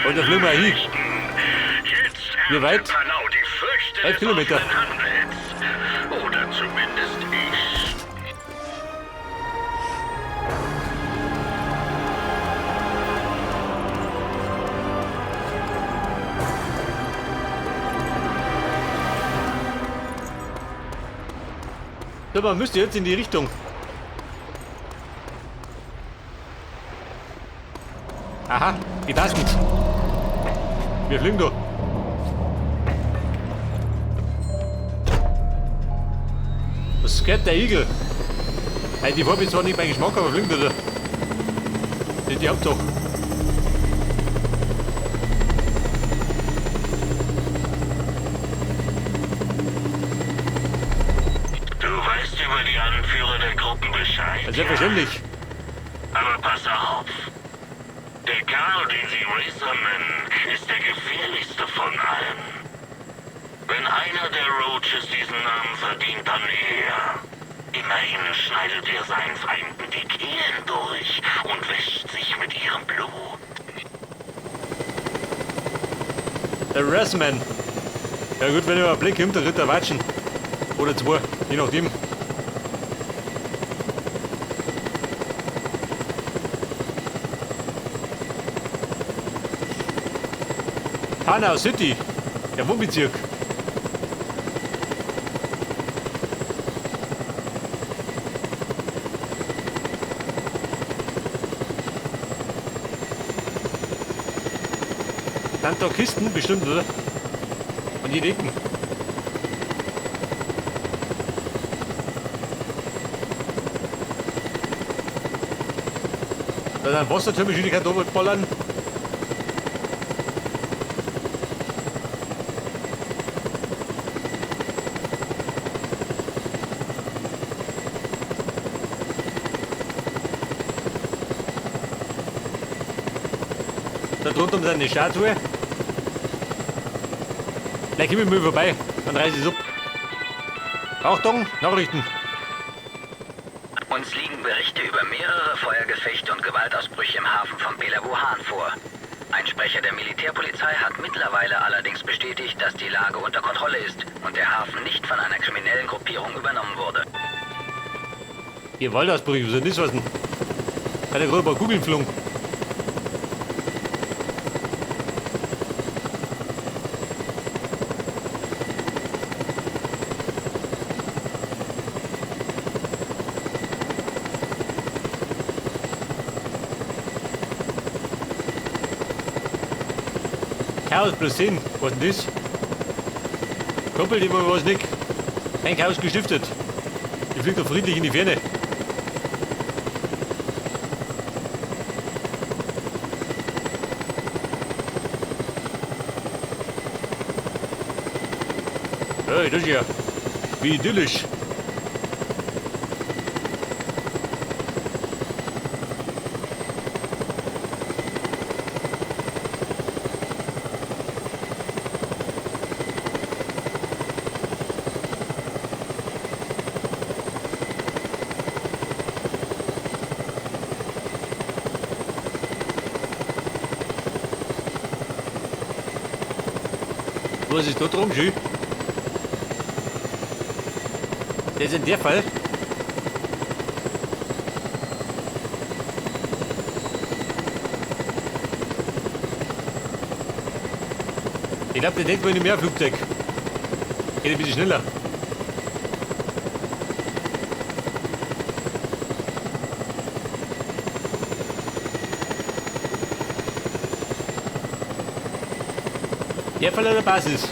Und da fliegen wir hin. Jetzt Wie weit? erntet Panau die Früchte 11 des Kilometer. offenen Handels. Oder zumindest ich. So, man müsste jetzt in die Richtung. Aha, die Tasten. Wir fliegen da. Was geht der Igel? Hey, die Farbe ist zwar nicht mein Geschmack, aber fliegen da. Die, die Hauptsache. Du weißt über die Anführer der Gruppen Bescheid. Ja, selbstverständlich. Ja? Aber pass auf. Der Kerl, den sie Razor nennen, ist der gefährlichste von allen. Wenn einer der Roaches diesen Namen verdient, dann er. Immerhin schneidet er seinen Feinden die Kehlen durch und wäscht sich mit ihrem Blut. Der Razman. Ja gut, wenn ich mal einen Blick kommt, dann kriegt er Watschen. Oder zwei, je nachdem. Hanau City, der Wohnbezirk. Sind da Kisten bestimmt, oder? Und die Decken. Da sind Wassertürme, die kann da ballern. Da drunter um seine Statue. Gleich komm ich mal vorbei, dann reiß ich's ab. Achtung, Nachrichten. Uns liegen Berichte über mehrere Feuergefechte und Gewaltausbrüche im Hafen von Pelabuhan vor. Ein Sprecher der Militärpolizei hat mittlerweile allerdings bestätigt, dass die Lage unter Kontrolle ist und der Hafen nicht von einer kriminellen Gruppierung übernommen wurde. Gewaltausbrüche, was soll das heißen? Hat er gerade ein paar Kugeln geflogen. Chaos plus 10, was denn das? Koppelt immer was nicht. Kein Chaos gestiftet. Die fliegt doch friedlich in die Ferne. Hey, das ist ja wie idyllisch. Was ist da drum, schön? Das ist in der Fall. Ich glaub, der denkt wohl nicht mehr Flugzeug. Geht ein bisschen schneller. Der Fall an der Basis.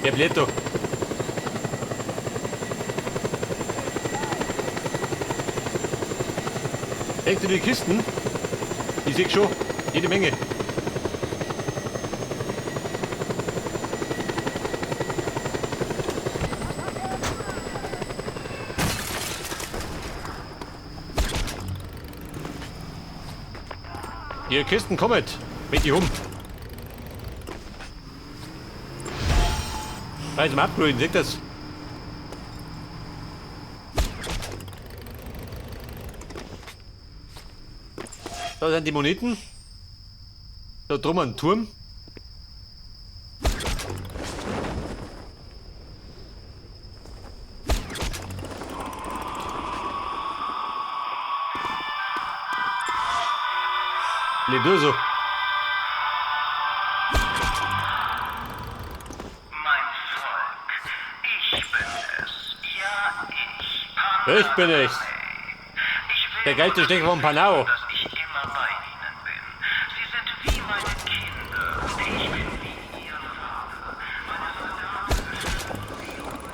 Der bläht doch. Denkst du die Kisten? Ich seh schon, jede Menge. Die Kisten kommen mit die um. Frei zum Upgraden, seht das? Da sind die Moneten. Da drum ein Turm. Les deux so. Mein Volk, ich bin es. Ja, ich. Ich bin es. Ich will Der geilste Stecher von Panau. dass ich immer bei Ihnen bin. Sie sind wie meine Kinder und ich bin wie Ihr Vater. Meine Soldaten beschützen Sie und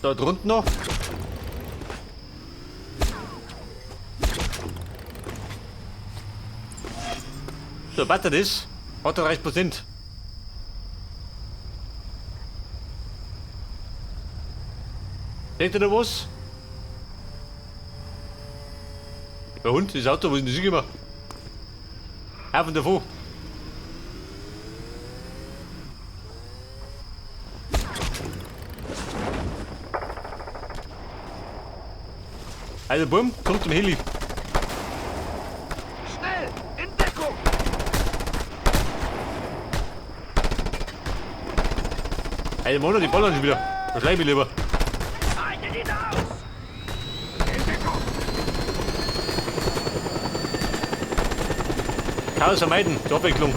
Da drunten noch. So, warte das. 38%. Seht ihr da was? Der Hund, das Auto, wo ist denn das hingekommen? Auf und davon. Also bumm, kommt zum Heli. Schnell! In Deckung! Also Mona, die ballern schon wieder. Da schleim ich lieber. Haltet ihn aus! In Deckung! Chaos vermeiden, zur Abwechslung.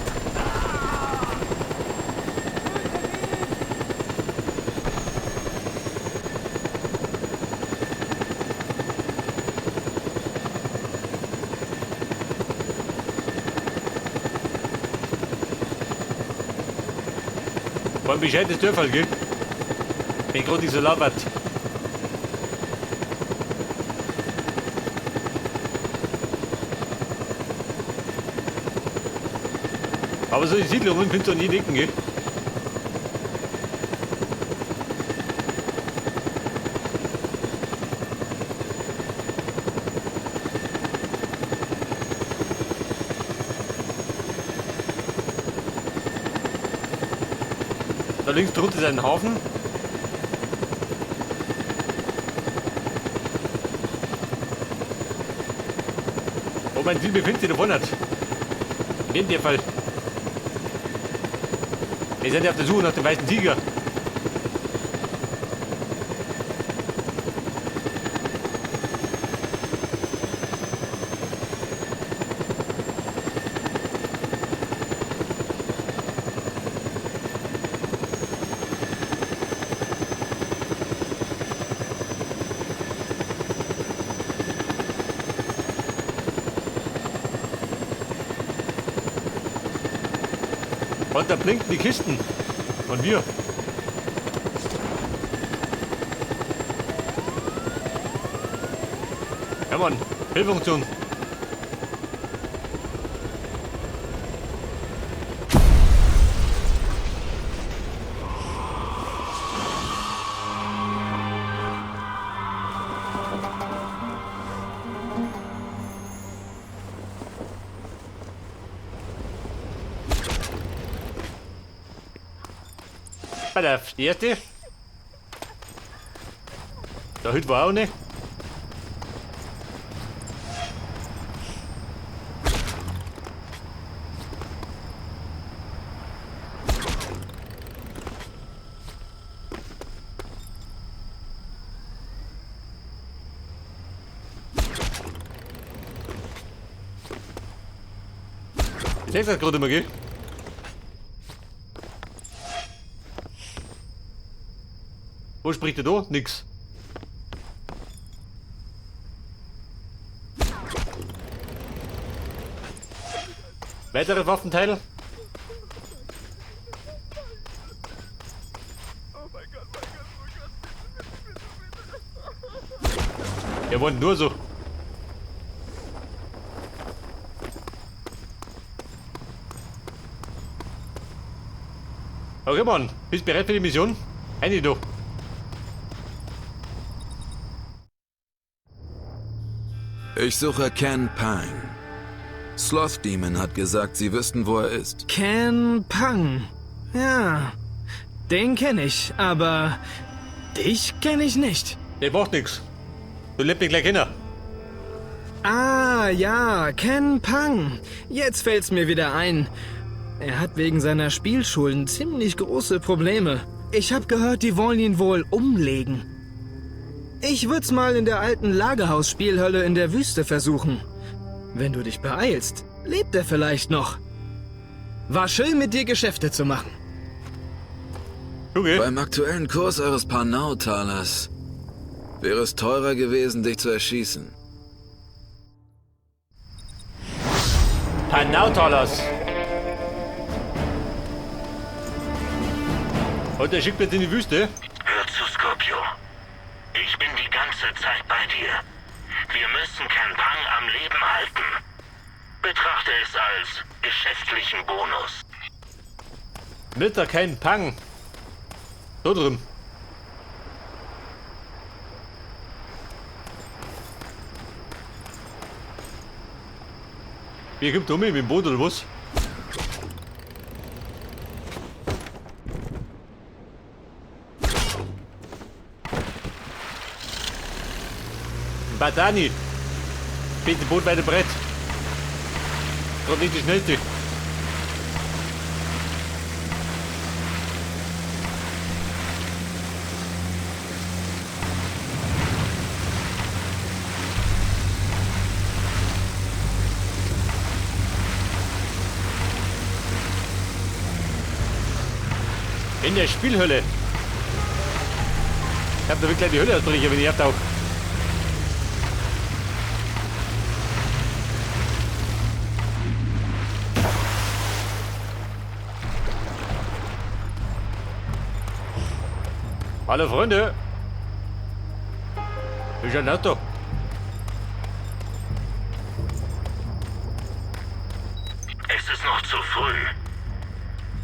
War ein bescheidenes Dörferl, gell? Wenn grad nicht so laut wird. Aber so die Siedlungen findest du an jeden Ecken, gell? Da links drunter ist ein Hafen. Wo mein Ziel befindet sich da vorne. In dem Fall. Wir sind ja auf der Suche nach dem weißen Tiger. Und da blinken die Kisten. Und wir. Ja Mann, Hilfefunktion. Pass auf, die erste. Da heute war auch nicht. Ich seh's das gerade immer, gell? Wo spricht er da? Nix. Weitere Waffenteile? Wir wollen nur so. Okay, Mann. Bist bereit für die Mission? Eine du. Ich suche Ken Pang. Sloth Demon hat gesagt, sie wüssten, wo er ist. Ken Pang. Ja, den kenne ich, aber dich kenne ich nicht. Der braucht nix. Du lebst mich gleich hin. Ah, ja, Ken Pang. Jetzt fällt's mir wieder ein. Er hat wegen seiner Spielschulden ziemlich große Probleme. Ich hab gehört, die wollen ihn wohl umlegen. Ich würd's mal in der alten Lagerhaus-Spielhölle in der Wüste versuchen. Wenn du dich beeilst, lebt er vielleicht noch. War schön, mit dir Geschäfte zu machen. Okay. Beim aktuellen Kurs eures Panau-Talers wäre es teurer gewesen, dich zu erschießen. Panau-Talers. Und er schickt mich in die Wüste. Hör zu, Scorpio. Ich bin die ganze Zeit bei dir. Wir müssen Ken Pang am Leben halten. Betrachte es als geschäftlichen Bonus. Mit der Ken Pang. So drin. Wie kommt um mit dem Boot oder was? Badani! Bitte Boot weiter Brett! Gerade nicht die schnellste. In der Spielhölle. Ich hab da wirklich gleich die Hölle ausbrechen, wenn ich abtauche. Hallo Freunde. Ist ein Auto. Es ist noch zu früh.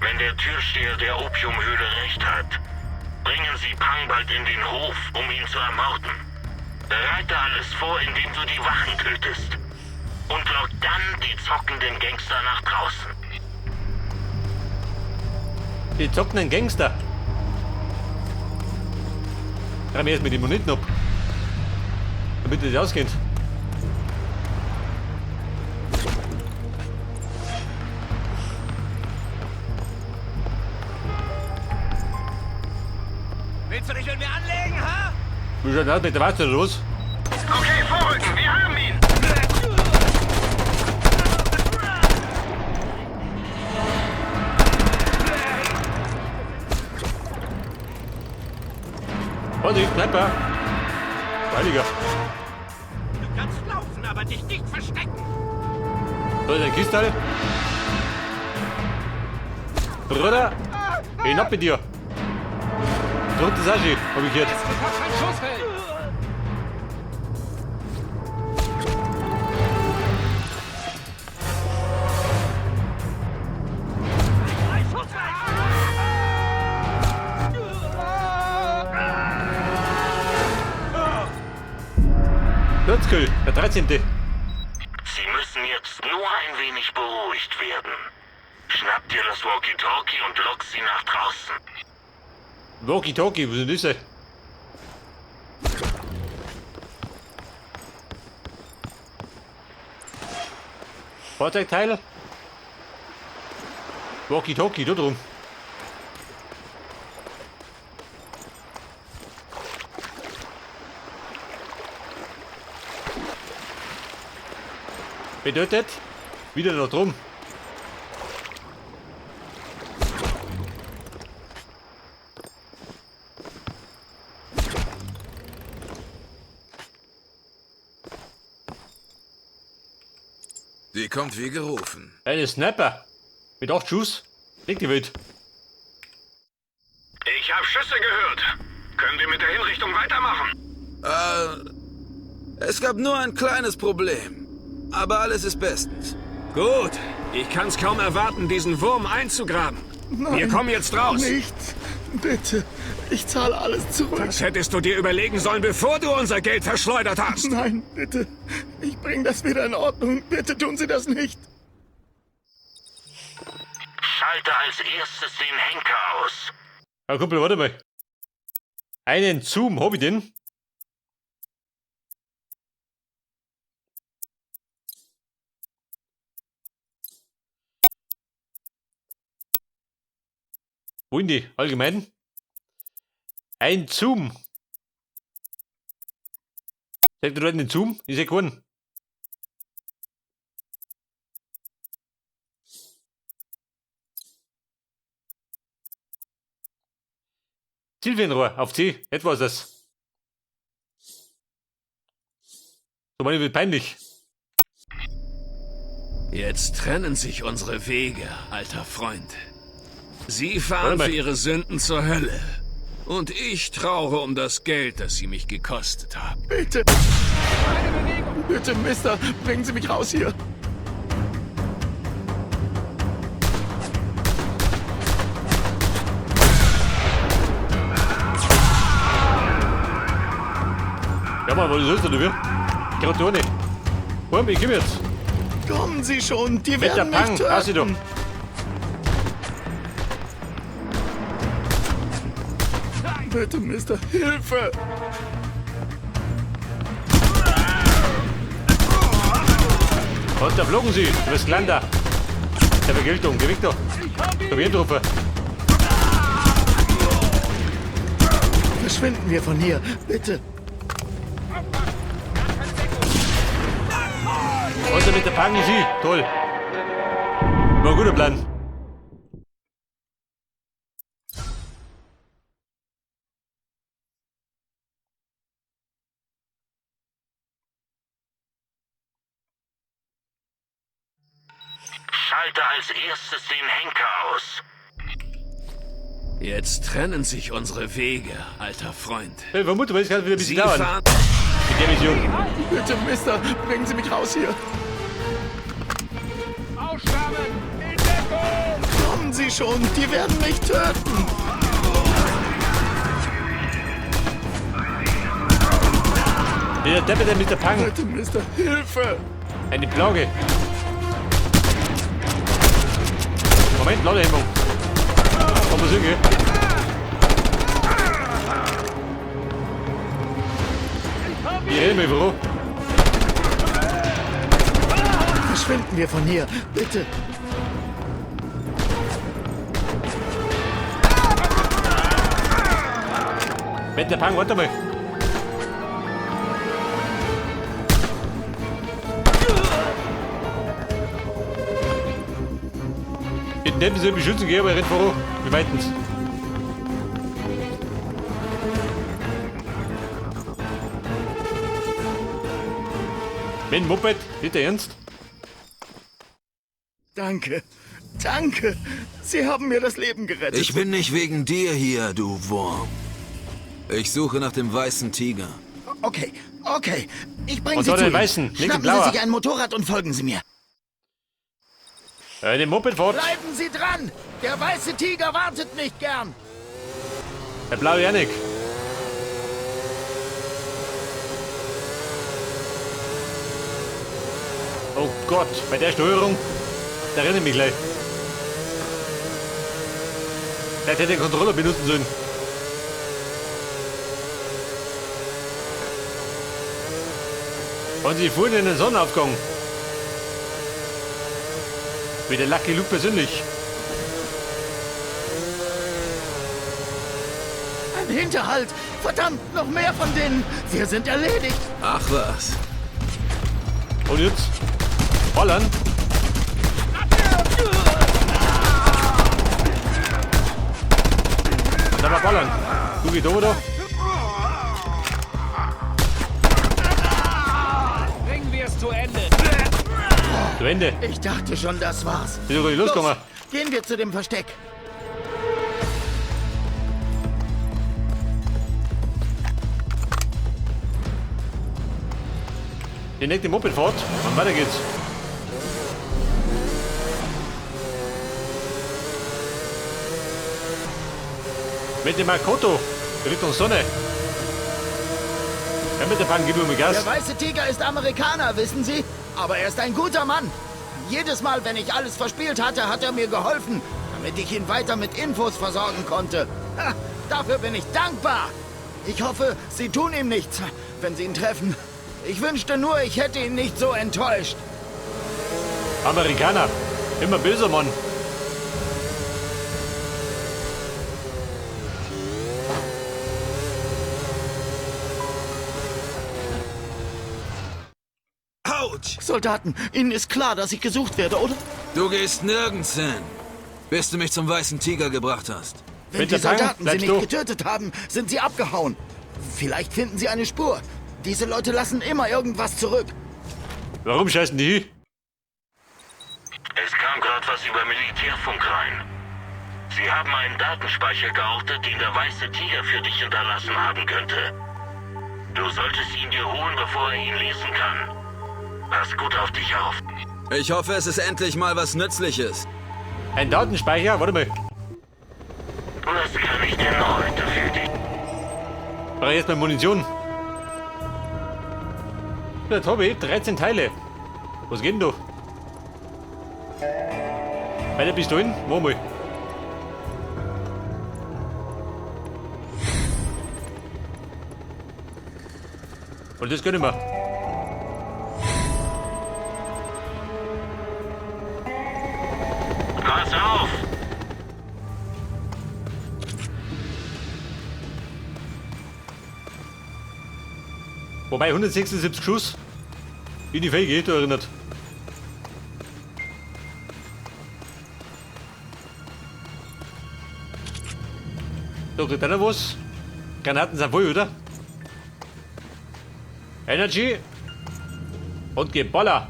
Wenn der Türsteher der Opiumhöhle recht hat, bringen Sie Pang bald in den Hof, um ihn zu ermorden. Bereite alles vor, indem du die Wachen tötest. Und lock dann die zockenden Gangster nach draußen. Die zockenden Gangster? Reim erst mit den Moneten ab. Damit das ausgeht. Willst du dich mit mir anlegen, ha? Wie schaut das mit der Wasser los? Okay, vorrücken, wir haben ihn! Vorsicht, Sniper! Heiliger! Du kannst laufen, aber dich nicht verstecken! So ist ein Kistal. Bruder! Hinab mit dir! Rote Sashi, hab ich gehört. Es hat kein Schussfeld! Platzküll, der 13. Sie müssen jetzt nur ein wenig beruhigt werden. Schnapp dir das Walkie-Talkie und lock sie nach draußen. Walkie-Talkie, wo sind das? Fahrzeugteil? Walkie-Talkie, da drum. Bedeutet, wieder noch drum. Die kommt wie gerufen. Eine Sniper. Mit 8 Schuss. Legt die Welt. Ich habe Schüsse gehört. Können wir mit der Hinrichtung weitermachen? Es gab nur ein kleines Problem. Aber alles ist bestens. Gut. Ich kann's kaum erwarten, diesen Wurm einzugraben. Nein, wir kommen jetzt raus. Nicht, Bitte, ich zahle alles zurück. Das hättest du dir überlegen sollen, bevor du unser Geld verschleudert hast. Nein, bitte. Ich bringe das wieder in Ordnung. Bitte tun Sie das nicht. Schalte als erstes den Henker aus. Ja, Kumpel, warte mal. Einen Zoom, hab ich den? Wo in die? Allgemein? Ein Zoom. Sagt ihr den Zoom? Ich seh keinen. Zielfernrohr auf C. Etwas das. So meine wird peinlich. Jetzt trennen sich unsere Wege, alter Freund. Sie fahren für ihre Sünden zur Hölle. Und ich traure um das Geld, das sie mich gekostet haben. Bitte. Bitte, Mister, bringen Sie mich raus hier. Ja, Mann, was ist das denn? Gerade ohne. Komm, ich komm jetzt. Kommen Sie schon, die werden mich töten. Bitte, Mister, Hilfe! Und da flogen sie, du bist Lander. Der Vergeltung, geh weg da. Komm hier drauf. Verschwinden wir von hier, bitte. Und mit der Packen sie, toll. War ein guter Plan. Schalte als erstes den Henker aus. Jetzt trennen sich unsere Wege, alter Freund. Ich vermute, weil es kann wieder ein bisschen dauern. Mit der Mission. Bitte, Mister, bringen Sie mich raus hier. Ausschwärmen! In Deckung! Kommen Sie schon, die werden mich töten. Der Deppe, der Mr. Pang. Bitte, Mister, Hilfe! Eine Plage. Moment, Ladehemmung. Komm mal singen. Ich rede mich voran. Verschwinden wir von hier, bitte. Mit der Pang, warte mal. Den Deppen soll beschützen gehen, aber er rennt voran. Wir meinten's. Mit Moped, bitte ernst? Danke, danke. Sie haben mir das Leben gerettet. Ich bin nicht wegen dir hier, du Wurm. Ich suche nach dem weißen Tiger. Okay, okay. Ich bringe Sie zu den weißen, nicht den Schnappen Sie sich ein Motorrad und folgen Sie mir. Den Moped fort. Bleiben Sie dran! Der weiße Tiger wartet nicht gern. Der blaue Janik. Oh Gott, bei der Steuerung, da erinnere ich mich gleich. Vielleicht hätte ich den Controller benutzen sollen. Und sie fuhren in den Sonnenaufgang. Wie der Lucky Luke persönlich. Ein Hinterhalt! Verdammt, noch mehr von denen! Wir sind erledigt! Ach was. Und jetzt? Ballern! Da mal ballern! Du gehst over da. Bringen wir es zu Ende. Zu Ende. Ich dachte schon, das war's. Ist doch losgegangen. Gehen wir zu dem Versteck. Die nächste Mopedfahrt und weiter geht's. Mit dem Makoto. Richtung Sonne. Ja, mit der Pang, gib mir Gas. Der weiße Tiger ist Amerikaner, wissen Sie? Aber er ist ein guter Mann. Jedes Mal, wenn ich alles verspielt hatte, hat er mir geholfen, damit ich ihn weiter mit Infos versorgen konnte. Ha, dafür bin ich dankbar. Ich hoffe, Sie tun ihm nichts, wenn Sie ihn treffen. Ich wünschte nur, ich hätte ihn nicht so enttäuscht. Amerikaner. Immer böser Mann. Autsch! Soldaten, Ihnen ist klar, dass ich gesucht werde, oder? Du gehst nirgends hin, bis du mich zum weißen Tiger gebracht hast. Wenn Mit die der Tang Soldaten sie bleibst nicht du. getötet haben, sind sie abgehauen. Vielleicht finden sie eine Spur. Diese Leute lassen immer irgendwas zurück. Warum scheißen die hin? Es kam gerade was über Militärfunk rein. Sie haben einen Datenspeicher geortet, den der weiße Tiger für dich hinterlassen haben könnte. Du solltest ihn dir holen, bevor er ihn lesen kann. Pass gut auf dich auf. Ich hoffe, es ist endlich mal was Nützliches. Ein Datenspeicher? Warte mal. Was kann ich denn heute für dich? Brauche ich erstmal Munition. Der Tobi, 13 Teile. Was geht denn da? Bei der Pistolen? Wo mal? Und das gönnen wir. Pass auf! Wobei 176 Schuss in die Felge, da erinnert. Da kriegt einer was. Granaten sind voll, oder? Energy. Und Geballer.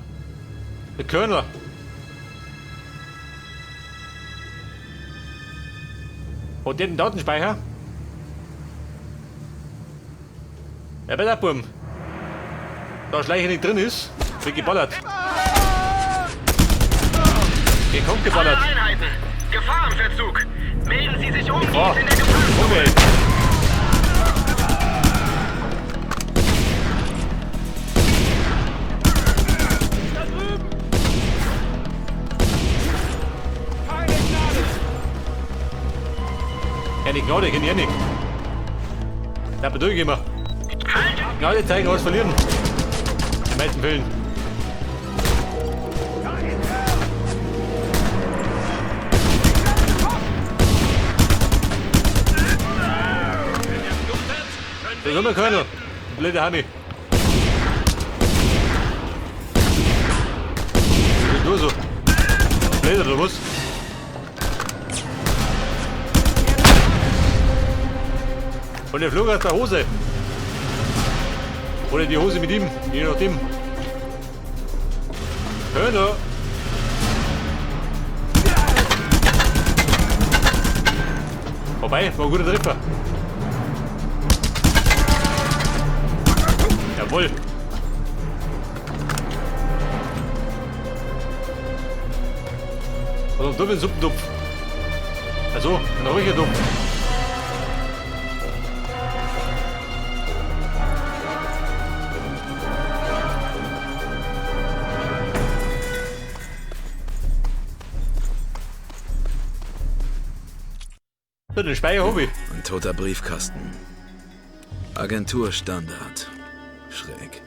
Der Körner. Und den Datenspeicher. Ja, bei der Burm. Da Schleicher nicht drin ist, wird geballert. Gekommen geballert. Alle Einheiten! Gefahr im Verzug! Melden Sie sich umgehend Oh. in der Gefahrenzone! Okay. Keine Gnade, kenn ich eh nicht. Da bedrücke ich immer. Gnade zeigen, was verlieren. Die meisten Fällen. Da ist immer keiner. Blöde Hami. Das ist nur so. Blöd oder was? Und der flog aus der Hose. Oder die Hose mit ihm, je nachdem. Hörner. Vorbei, war ein guter Treffer. Jawohl. Was ist denn da für ein Suppentopf? Also, ein Räuchertopf. So, den Speicher hab ich. Ein toter Briefkasten. Agenturstandard. Schräg.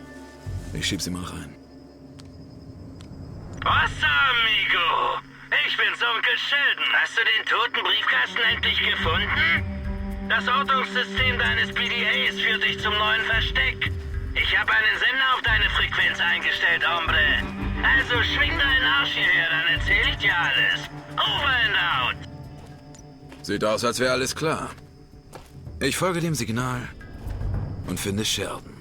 Ich schieb sie mal rein. Was, amigo? Ich bin's, Onkel Sheldon. Hast du den toten Briefkasten endlich gefunden? Das Ortungssystem deines PDAs führt dich zum neuen Versteck. Ich habe einen Sender auf deine Frequenz eingestellt, Hombre. Also schwing deinen Arsch hierher, dann erzähl ich dir alles. Over and out. Sieht aus, als wäre alles klar. Ich folge dem Signal und finde Sheldon.